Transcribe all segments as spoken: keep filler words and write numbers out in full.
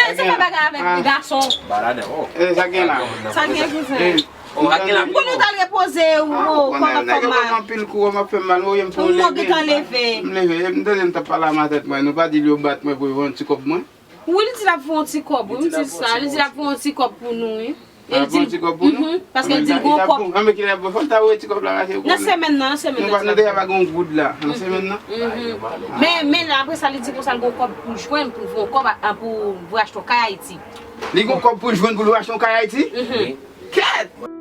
Sa fè bagay avèk gason. Ba ladan, oh. E sa gen la. Sa gen kouzen. M konnen w t al repoze ou, ou konn ap fè mal. Anpil kou, m ap fè mal, ou m pou leve. M gentan leve. M leve, m tande m t ap pale a matant mwen, nou pa di l yo bat mwen pou yo yon ti kòb mwen. Wi, li di l ap fè yon ti kòb, wi, m di sa, li di l ap fè yon ti kòb pou nou, wi. L ap fè yon ti kòb pou nou? Mhm, paske l di l gon kòb. Anben kilè l ap fè, fò l ta voye ti kòb la mache. Nan semèn nan, nan semèn nan. Nou deja pa gen yon goud la, nan semèn nan. Mhm. Men, men apre sa, li di konsa l gon kòb pou l jwenn, pou l fè yon kòb, a, pou l voye achte yon kay Ayiti. Li gon kòb pou l jwenn pou l achte yon kay Ayiti? Mhm. Kèt!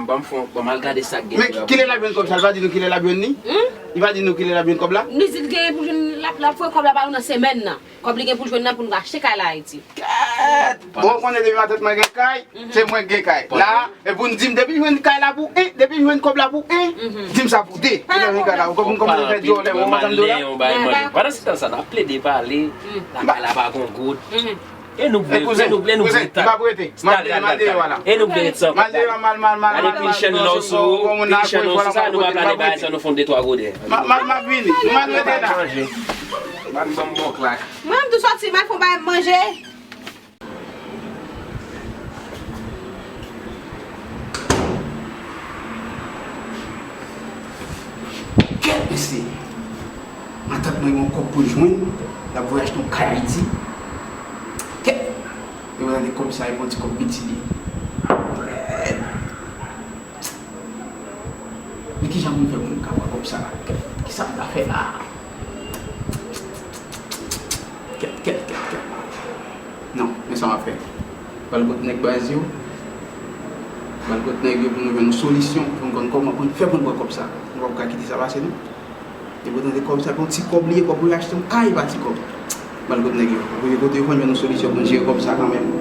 Ban m fon, ban m al gade sa k gen. Men kilè l ap jwenn kòb sa? Li pa di nou kilè l ap jwenn li? Hmm? Li pa di nou kilè l ap jwenn kòb la? Li di l gen pou jwenn, l ap, l ap fè kòb la ba nou nan semèn nan. Kòb li gen pou jwenn nan pou nou achte kay la Ayiti. Kèt! Bon, ou konnen depi matant mwen gen kay, se mwen k gen kay. La, e pou n di m depi jwenn kay la pou en, depi jwenn kòb la pou en, di m sa pou de. Depi jwenn kay la, ou konprann kòman li fè djòlè, ou konprann djòlè? Pandan se tan sa, n ap plede pale, lakay la pa gon goud. E nou vle, e nou vle, nou vle ta. E nou vle ret san kòb la. Gade pil chèn lò sou, pil chèn lò sou sa, nou pa gade bagay sa, nou fè yon de twa goudè. M ap vini, m ap rete la. Ban m bon klak. Mwen, m tou sòti, m al fè yon bagay manje. Kèt, mesye! Matant mwen gen yon kòb pou l jwenn, l ap voye achte yon kay Ayiti. Kèt! Yo tande kòb sa, e pa yon ti kòb piti li ye. Men kijan pou m fè pou m ka pran kòb sa? Kèt, kisa m ta fè la? Kèt, kèt, kèt, kèt. Non, men sa m ap fè. M pral kot nèg baz yo. M pral kot nèg yo pou nou jwenn yon solisyon, pou n konn kòman pou n fè pou n pran kòb sa. Nou p ap ka kite sa pase, non. Depi w tande kòb sa, pa yon ti kòb li ye, kòb pou yo achte yon kay pa ti kòb. M al kot nèg yo. Pou yo kote yo fè yon solisyon pou n jere kòb sa kanmenm.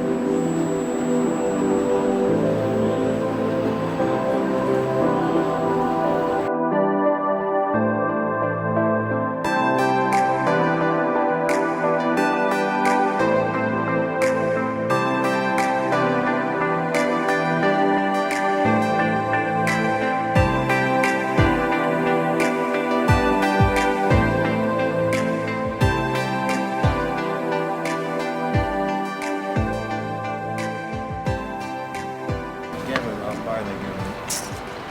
Gen menm, m pa wè nèg yo menm.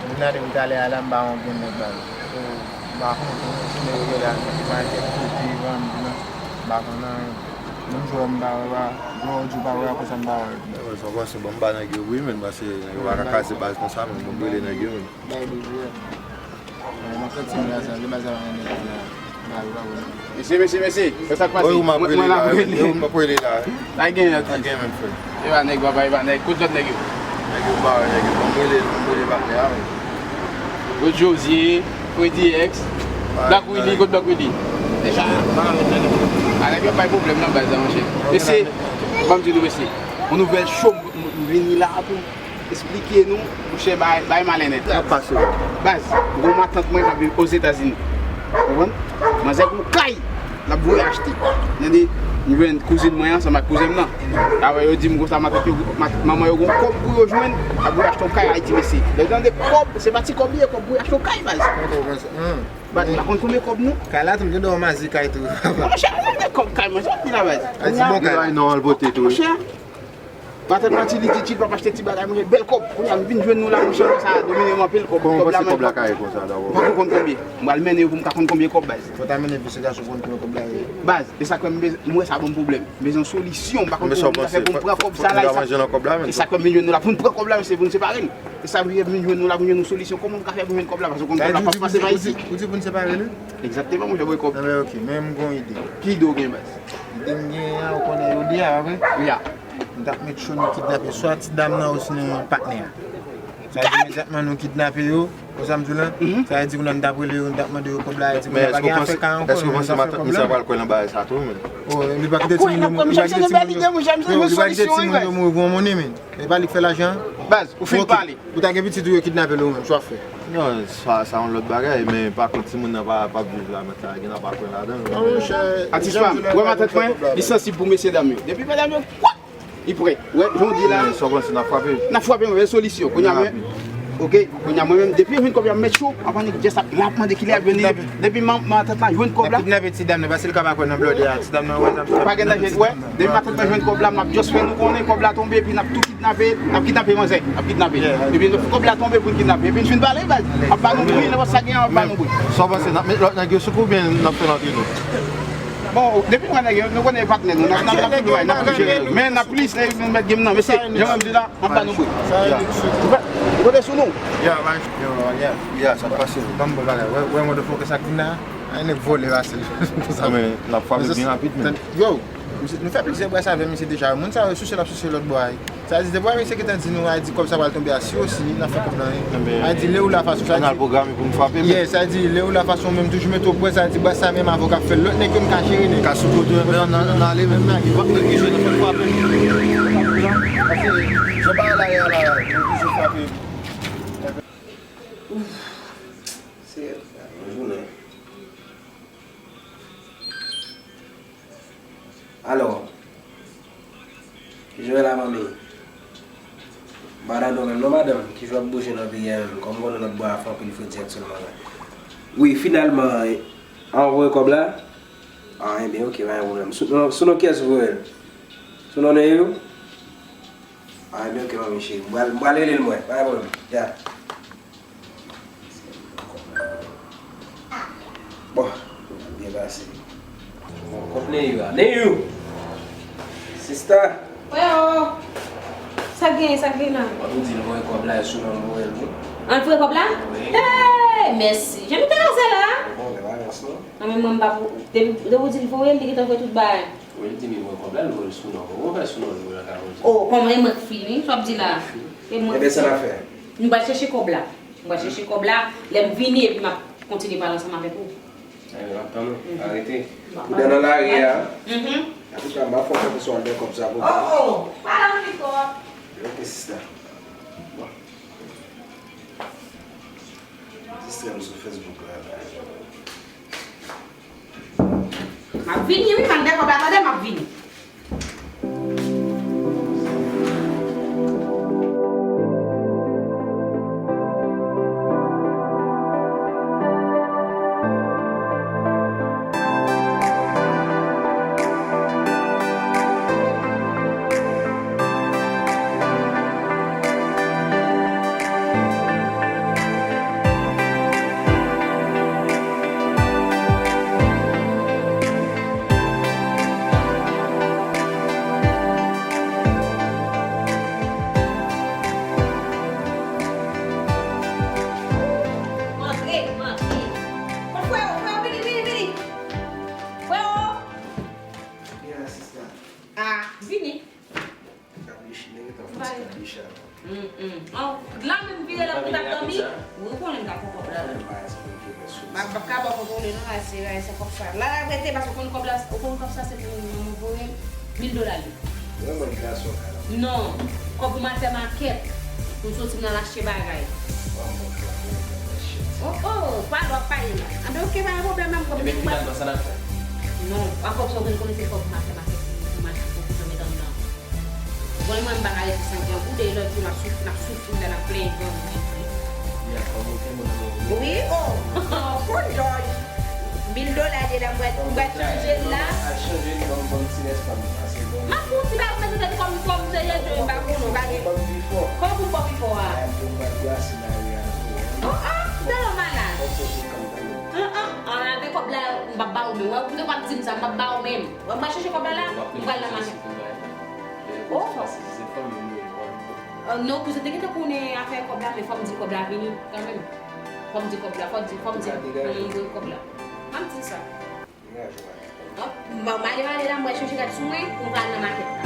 Mwen gade m talè a la, m pa wè yon grenn nèg la. M pa konn, m pa konn, m pa konn, m pa konn anyen. Menm jwè m pa wè, pa, jwè w di w pa wè, apre sa m pa wè. Sa pase, bon, m ba nèg yo wi, men, pase nèg yo pa ka kaze baz konsa, men, bon, m rele nèg yo, men. Bay de jwè. Mwen santi m la sa, de baz la, mwen nèg la. Mesye, mesye, mesye, se sa k pase? Mwen, mwen la, mwen rele. Yo, m ap rele la. Sa gen, sa gen, men, frè. E pa nèg, papa, e pa nèg. Kot lòt nèg yo? Nèg yo pa wè nèg yo. Bon, m rele, m rele patnè a, men. Kot Josie, Freddy X, Black Willy, kot Black Willy? Deja. A, nèg yo bay pwoblèm nan baz la, monchè. Mesye, ban m di nou, mesye. Yon nouvèl show, m, m, m vini la pou esplike nou, monchè, bay, bay malen nèt. Sa pase, baz. Baz, gon matant mwen k ap viv Ozetazini. Konprann? Manzè gon kay l ap voye achte. Tande, m jwenn kouzin mwen ansanm ak kouzen m nan. Apre yo di m konsa, matant yo, mat-, manman yo gon kòb pou yo jwenn, l ap voye achte yon kay Ayiti, mesye. Lè w tande kòb, se pa ti kòb li ye, kòb pou yo achte yon kay, baz. Baz, m pa konn konbyen kòb non. Kay la tou, m tande w mazi kay tou. Monchè, m konn kòb kay, monchè, m di la, baz. Ay, ti bon kay. Ay, non, al pote tou, wi. Monchè, Matant mwen ti li ti ti, l p ap achte ti bagay, monchè, bèl kòb. Kounye a, m vin jwenn nou la, monchè, sa domine m anpil, kòb, kòb la, mwen poko konn konbyen. M pral mennen yo pou m ka konn konbyen kòb, baz. Fò w ta mennen fi se gason pou konn konbyen kòb la ye. Baz, e sa k fè m bez-, m wè sa ban m pwoblèm. M bezwen yon solisyon, m pa konn kòman m ka fè pou m pran kòb sa la, e sa, e sa k fè m vin jwenn nou la, pou n pran kòb la, mesye, pou n separe l. E sa k fè m vin jwenn nou la, pou n jwenn yon solisyon, kòman m ka fè pou m jwenn kòb la, paske w konn kòb la p ap pase pa isi. Ou di pou n separe li? Egzakteman, monchè, voye kòb. Anben, ok, men m gon ide. Ki ide w gen, baz? Ide m gen an, ou konnen yo de a, pa vre? Wi a. M T ap mèt cho nou kidnape swa ti dam nan osi nan patnè a. Sa vle di imedyatman nou kidnape yo, konsa m di w la, sa vle di kounye a n t ap rele yo, n t ap mande yo kòb la, e di kounye a pa gen afè kay ankò. Èske w panse matant misye a pral kwè nan bagay sa tou, menn? Oh, li pa kite timoun yo mouri, li pa kite timoun yo, yo mouri pou yon monnen, menn. E pa li k fè lajan an? Baz, ou fin pale. Ou ta gen pitit ou yo kidnape l ou menm, sa w ap fè? Non, sa, sa yon lòt bagay, men pa kont timoun nan pa, p ap viv la, mèt la, gen nan pa kwè ladan l. Atis pa m, wè matant mwen, li sansib pou mesye dam yo. Depi medam yo, kwak! Li prè. Wè, jan w di la. Men sa w panse, n ap frape? N ap frape, men solisyon. Kounye a, men, oke, kounye a, mwen menm, depi yo jwenn kòb yo, y ap mèt cho, an panik, just ap, y ap mande kilè y ap jwenn li. Depi man, matant la jwenn kòb la. N ap kidnape ti dam nan, paske l ka pa kwè nan blòdè a. Ti dam nan, wè, pa gen danje, wè. Depi matant la jwenn kòb la, n ap just fè nou konnen kòb la tonbe, epi n ap tou kidnape, n ap kidnape manzè, n ap kidnape. Epi kòb la tonbe pou n kidnape. Epi n fin pale, baz. Ap ba nou bri, nenpòt sa gen, ap ba nou bri. Sa w panse, n ap met lòt nèg yo sou kou oubyen n ap fè l antre nou? Bon, depi nou wè nèg yo, nou konnen patnè nou, n ap, n ap, n ap toujou bay, n ap toujou. Men n ap plis, nou mèt game nan, mesye, jan mwen di la, n ap ba nou bri. Ou kote sou nou? Ya, man. Yo, ya, ya, sa k pase? Ban m bon bagay. Wè, wè, motherfucker, sa k vin la? Ay, nèg vole, pase. Men, n ap frape byen rapid, men. Yo, misye, nou fè plizyè bras avè misye deja. Moun sa yo souse, l ap souse lòt bò a. Sa vle di, depi w wè misye gentan di nou, a di kòb sa pral tonbe a, si osi, n ap fè kòb la, wi. A di, lè ou la fason, sa vle di, pou n frape, men. Yeah, sa vle di, lè ou la fason, menm toujou mete w prè, sa vle di, bras sa menm avè w k ap fè l. Lòt nèg yo n ka jere nèg. Ka sou kote, men n ale, men. Lòt nèg ki jwe, n ap frape. Paske, jan bagay la ye a la, yo toujou frape. Ouf, se yon jounen. Alò, kijan w ye la, manmi? Madanm ou menm non, madanm, kijan w ap bouje nan peyi a menm? Kòm m konnen n ap bwè afè anpil fredi aktyèlman la. Wi, finalman, an voye kòb la? Ah, enben, oke, pa gen pwoblèm. Sou non, sou non kiyès ou voye l? Sou non Neyou? Ah, enben, oke, manmi cheri. M pral, m pral rele l, mwen. Pa gen pwoblèm. Ya. Bon, byen pase. Bon, kot Neyou a? Neyou! Sista! Wè o! Sa k genyen, sa k genyen la? Ou di l voye kòb la, e sou non l voye l, wi. An, l voye kòb la? Wi. Hey! Mèsi. Jan m te anse la? Bon, men pa mèsi non. Nan men mwen, m pa pou, depi, depi w di l voye l, li gentan voye tout bagay. Wi, l di m li voye kòb la, l voye l sou non mwen. Ou fè sou non l voye l, ka voye. Oh, kòman e mwen k fini, sa w ap di la? E mwen k fini. Enben, sa n ap fè? M pral chèche kòb la. M pral chèche kòb la. Lè m vini, epi m ap kontinye pale ansanm avèk ou. Enben, m ap tann ou. Arete. Pou dan nan lari a. Antouka, m ap fè w konprann sou al dèyè kòb sa pou mwen. Oh, oh, pale anpil twòp. Ok, sista. Bon. Distrè m sou Facebook la, la. M ap vini, wi, m al dèyè kòb la, tande, m ap vini. Rantre, rantre. Bon, frè, frè, vini, vini, vini. Frè! Ah, vini. Kabichi, nèg yo t ap fè ti kabichi a. Mm, mm. Oh, la menm vire lè ou t ap dòmi. Wi, ou konnen m ka pran kòb la. M ap, m ap ka ba w kontwole non, la se, la se kòb sa. La, la rete, paske ou konn kòb la, ou konn kòb sa se pou yon moun voye mil dola li. Vrèman, gason kay la. Non, kòb pou m al fè makèt, pou m soti m al achte bagay. Oh, oh, pa lòt pa ye la. Anben, oke, pa gen pwoblèm, m ap... Ebyen, finalman, sa n ap fè? Non, pa kòb sa, ou konn konnen se kòb pou m al fè makèt, pou m al fè kòb pou m met anndan. Bon, mwen, m pa ka rete san gen yon goud, e lòt jou, n ap soufri, n ap soufri, lè n ap plenyen pou yon goud. Wi, oh, oh, Jòj. Mil dola de la, m pral, m pral chanje l la. Al chanje l, ban m, ban m ti rès pa m, pase bon. M ap fè yon ti bagay, mwen, se kòm, kòm se jan m pa konnen, ou pa gen. Ban m pi fò. Kòman pou m fè pi fò a? Ay, pou m pral brase lari a tou, wi. Oh, oh, tèlman malad. Fòk se tou kanm kanm. Ah, ah, ah, avèk kòb la, m p ap ba ou, men, wè, ou te konn ap di m sa, m p ap ba ou menm. Wè, m pral chèche kòb la la, m pral nan makèt. Oh. Ah, non, kouzen te gentan konnen afè kòb la, men fò m di kòb la vini kanmenm. Fò m di kòb la, fò di, fò m di, fò m voye kòb la. M ap di sa. Ah, m ale, m ale la, m pral chèche rad sou mwen, pou m pral nan makèt la.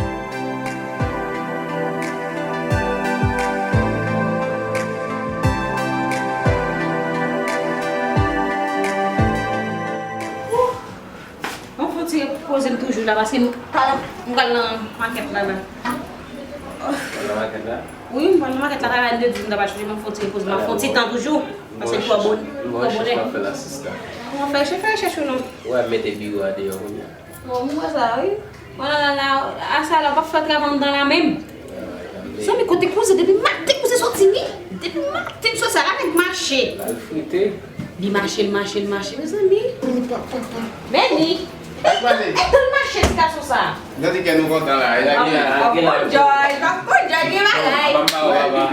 La, paske m, m pral nan makèt la, la. Nan makèt la? Wi, m pral nan makèt la, talè de di m ta pral chanje, m fè yon ti repoze, m fè yon ti tan toujou. Paske m twò bon, m twò bonè. Mwen fè chèch, fè chèch ou non. Ou wè mete biwo a deyò kounye a. Bon, m wè sa, wi. Mwen la, la, la, a sa la, w p ap fè travay anndan la menm. Zanmi, kote kouzen, depi maten kouzen soti, wi. Depi maten soti, sa la nèg mache. L al frite. Li mache, l mache, l mache, mezanmi. Meni. Ak pase. Ak tan mache ti gason sa. Gade kè nou kontan la, e la gen. Papa Joy, papa Joy, gen bagay.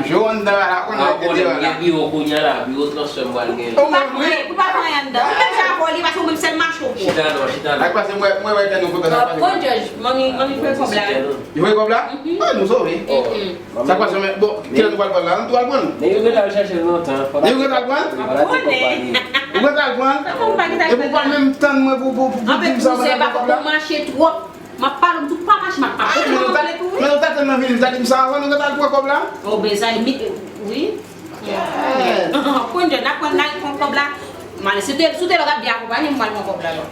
Jou anndan la, konnen gen biwo kounye a la, biwo transfè m pral gen. Ou pa pran, ou pa pran anndan. Ou menm jan avè li, paske ou menm sèl mache ou pran. Chita non, chita non. Ak pase, mwen, mwen wè kè nou kontan la. Bon, Jòj, manmi, manmi voye kòb la. Li voye kòb la? Ah, nou sove. Sa k pase, men, bon, kilè nou pral pran la? Nou pral pran? Nèg yo gentan al chache l lontan. Nèg yo gentan al pran? Ou gentan al pran? Epi w pa menm tann mwen pou, pou, pou, pou di m sa mwen pral pran kòb la? Anpil kouzen pa fò mache twòp. M ap pale w, m tou pa mache, m ap pale. Men nou ta, men nou ta tann mwen vini, nou ta di m sa anvan, nou gentan al pran kòb la? Oh, ben, sa, wi. Konn jòn, n ap pran, n al pran kòb la. M ale, si w te, si w te la, w t ap byen akonpanye m, m al pran kòb la, non.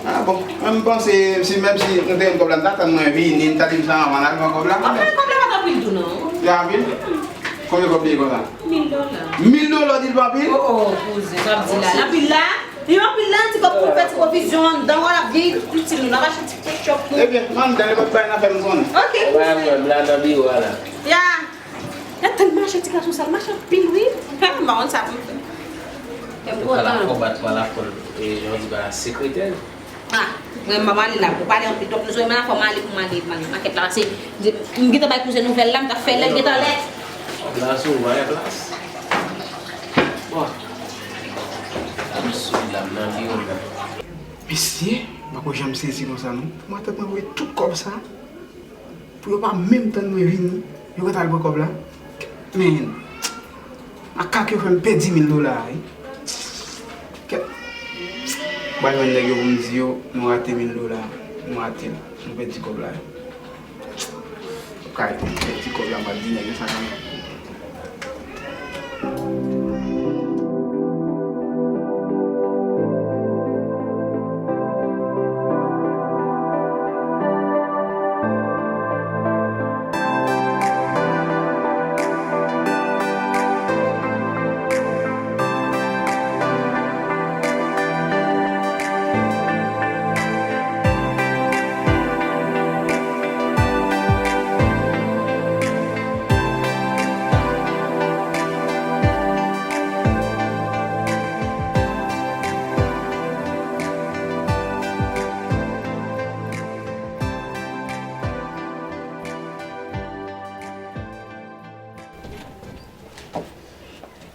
Ah bon, mwen m panse, si, menm si nou te jwenn kòb la, nou ta tann mwen vini, nou ta di m sa anvan, n al pran kòb la. Anfen, kòb la pa t anpil tou, non. Li anpil? Konbyen kòb li ye konsa? Mil dola. Mil dola, w di l pa anpil? Oh, oh, kouzen, sa w ap di la. L anpil la? Li anpil la, ti kòb pou fè ti pwovizyon anndan, wè l ap byen itil nou. N ap achte ti ketchup pou. Ebyen, manmi, dale, m ap bay n afè m konnen. Ok, kouzen. Wè, wè, m la nan biwo a la. Ya. Gad tan l mache, ti gason sa, l mache anpil, wi. M pa konn sa pou m fè. Ou pral akrobat, pral aprann, e, jan w di ba sekretè. Ah, mwen, m ap ale la, pou pale anpil twòp, nou sou menm afè, m ale pou m ale, m ale makèt la, pase m gentan bay kouzen nouvèl la, m t ap fè lè l gentan lè. Kòb la sou, wè plas. Bon. Absòd la, m nan biwo m nan. Mesye, m pako janm sezi konsa non. Pou matant mwen voye tout kòb sa. Pou yo pa menm tann mwen vini, yo gentan al pran kòb la. Men, makak yo fè m pèdi mil dola a, wi. Kèt. Mwen jwenn nèg yo pou m di yo, nou rate mil dola, nou rate l, nou pèdi kòb la. Ou ka rete m pèdi kòb la, m ap di nèg yo sa kanmenm.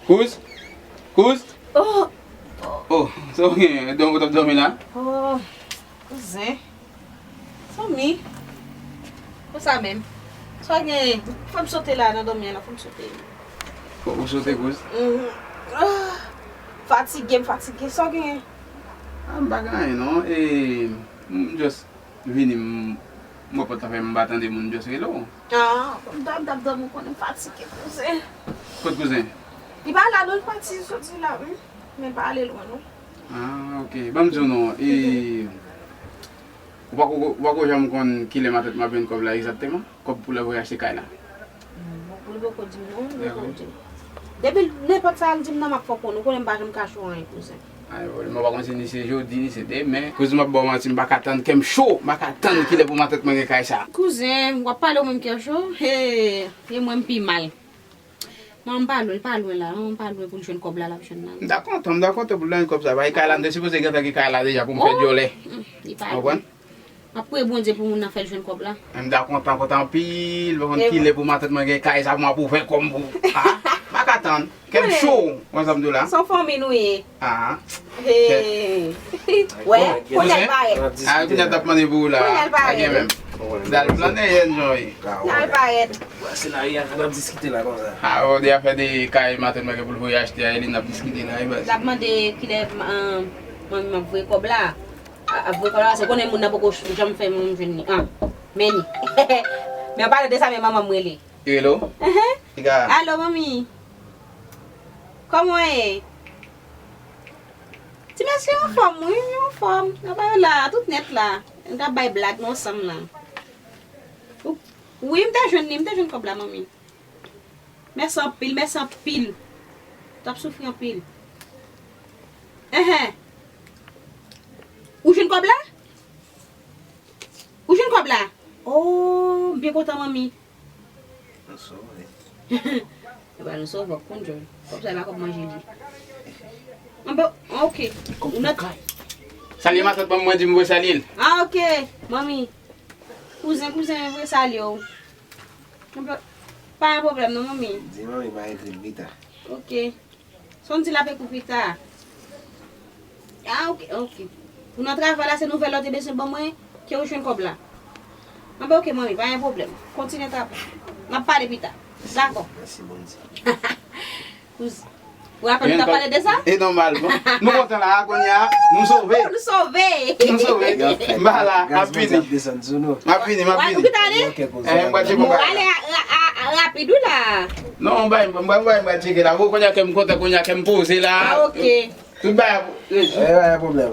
Kouz? Kouz? Oh! Oh, sa w gen? Dòmi, w t ap dòmi la? Oh, kouzen. Zanmi. Konsa menm. Sa w gen? Fò m sote la nan dòmi an la, fò m sote. Fò w sote, kouz? Mhm. Ah, fatige, m fatige. Sa w gen? Ah, m pa gen anyen, non. E, m just vini, m, m wè pòt la fèmen, m pa tande moun just rele w. Ah, m t ap, m t ap dòmi, ou konnen m fatige, kouzen. Kot kouzen? Li pa la non, li pati soti la, wi. Men l pa ale lwen, non. Ah, ok. Ban m di w non, e, ou pako, ou pako janm konn kilè matant m ap jwenn kòb la egzakteman? Kòb pou lè pou achte kay la? Non, li poko di m non, li poko di m. Depi nenpòt sa l di m nan, m ap fè w konnen. Ou konnen m pa janm kache w anyen, kouzen. Ay, bon, mwen pa konn si ni se jodi, ni se demen. Kouz, m ap ba w manti, m pa ka tann, kè m cho, m pa ka tann kilè pou matant mwen gen kay sa. Kouzen, w ap pale w menm kè cho? He, e mwen m pi mal. Manman m pa lwen, l pa lwen la, manman m pa lwen pou l jwenn kòb la, l ap jwenn la. M ta kontan, m ta kontan pou l jwenn kòb sa, paske kay la, m te sipoze gentan gen kay la deja pou m fè djòlè. Li pa lwen. Konprann? M ap priye Bondye pou moun nan fè l jwenn kòb la. M ta kontan, kontan anpil, pa konn kilè pou matant mwen gen kay sa pou m ap ouvè kò m pou. Ah, m pa ka tann. Kè m cho, wè sa m di w la. Se yon fanmi nou ye. Ah. Hey. Wè, kounye a l parèt. Ah, kounye a t ap mande pou ou la. Kounye a l parèt. Pa gen menm. Dal plannen, enjoy. Kounye a l parèt. Wè, se la, y a, n ap diskite la konsa. Ah, bon, de afè de kay matant mwen gen pou l voye achte a, e li n ap diskite la, e baz. L ap mande kilè, ah, manmi m ap voye kòb la. A, ap voye kòb la, se konnen moun nan poko janm fè moun jwenn li. Ah, men li. Men an palan de sa, men manman m rele. Li rele w? Enhen. Piga. Alo, manmi. Kòman w ye? Ti mesye anfòm, wi, li anfòm. Nan bay la, tout nèt la. Nou t ap bay blag nou ansanm lan. Ou, wi, m te jwenn li, m te jwenn kòb la, manmi. Mèsi anpil, mèsi anpil. T ap soufri anpil. Enhen. Ou jwenn kòb la? Ou jwenn kòb la? Oh, m byen kontan, manmi. Nou sove. Epa, nou sove, w ap konn, John. Kòb sa, e pa kòb manje li. Anben, ok. Ou nan... Salye matant, ban m, mwen di m voye salye l. Ah, ok, manmi. Kouzen, kouzen, voye salye w. Anben, pa gen pwoblèm non, manmi. Di manmi pa ekri l pita. Ok. Sa w di l ap ekri pita? Ah, ok, ok. Ou nan travay la, se nouvèl la w te bezwen ban mwen, ke ou jwenn kòb la. Anben, ok, manmi, pa gen pwoblèm. Kontinye travay. N ap pale pita. Dakò. Mèsi, Bondye. Kouzen. Ou rapèl nou t ap pale de sa? E nòmal, bon. Nou kontan la, kounye a, nou sove. Nou sove. Nou sove. M pa la, m ap vini. M ap vini, m ap vini. Ou gentan ale? Eh, m pral tcheke kay la. Ale a, a, a, a, rapid, wi, la. Non, m bay, m bay, m bay, m bay tcheke la. Bon, kounye a kè m kontan, kounye a kè m poze la. Ah, ok. Tout bagay ap rejou. Eh, pa gen pwoblèm.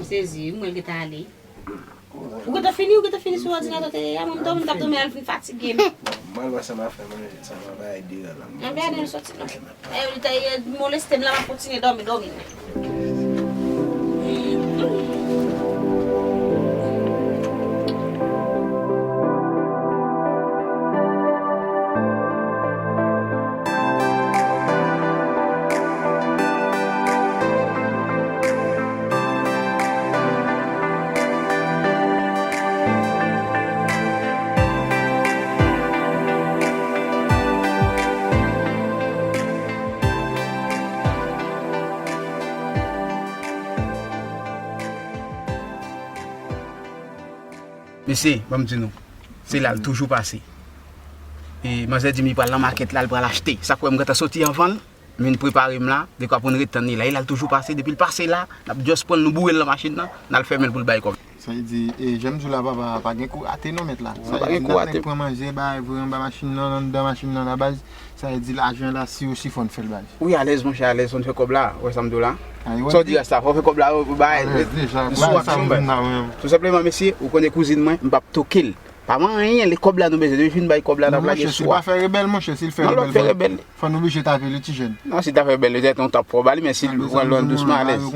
M sezi, wi, mwen gentan ale. Ou gentan fini, ou gentan fini sou òdinatè tele a? Mwen, m dòmi, m t ap dòmi, al fin fatige m. Mwen, mwen, sa m ap fè manje, sa m ap bay deyò la. Anben, ale, soti non. Eh, li te moleste m la, m ap kontinye dòmi, dòmi. Mesye, ban m di nou, se la l toujou pase. E manzè di m li pral nan makèt la, l pral achte. Sa k fè m gentan soti anvan l, m vin prepare m la, dekwa pou n ret tann li la. E la l toujou pase, depi l pase la, n ap just pran l, nou boure l nan machin nan, n al fèmen l pou l bay kòb. Sa vle di, e, jan m di w la, papa, pa gen kou rate non, mèt la. Sa vle di, n ap menm pran manje, bay, voye anba machin nan, anndan machin nan, la baz. Sa vle di lajan la, si ou si fò n fè l bay. Wi, alèz, monchè, alèz, fò n fè kòb la. Ou wè sa m di w la? Sa w di rès la, fò w fè kòb la, ou bay, sou aksyon, bay. Tou senpleman, mesye, ou konnen kouzin mwen, m p ap toke l. Pa manyen, lè kòb la nou bezwen, depi fin bay kòb la, n ap lage sou a. Non, monchè, si l pa fè rebèl, monchè, si l fè rebèl, fò n oblije tape li, ti jèn. Non, si l ta fè rebèl, petèt, yon t ap fò ba li, men si l pran l dousman, alèz.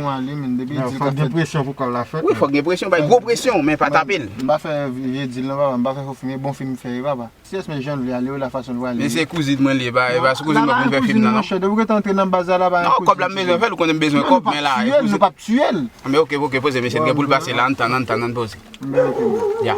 Fò gen presyon pou kòb la fèt. Wi, fò gen presyon, bay gwo presyon, men pa tape l. M pa fè vye dil non, papa, m pa fè fo fim, e bon fim m fè, papa. Si èske jan l vle ale, wi, la fason l vle ale. Men se kouzin mwen li ye, e pa, e pa sou kouzin mwen pou m fè fim nan, non. Monchè, depi w gentan antre nan baz la, la, pa gen kouzin. Non, kòb la m bezwen fè l, ou konnen m bezwen kòb, men la, e kouzin. Nou p ap tiye l, nou p ap tiye l. Anben, ok, ok, poze, mesye, gen pou l pase la, ann tann, ann tann, ann poze. Anben, ok, anben. Ya.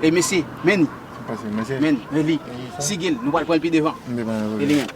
E mesye, men, men, men li, Sigil, nou pral pran l pi devan. E li menm.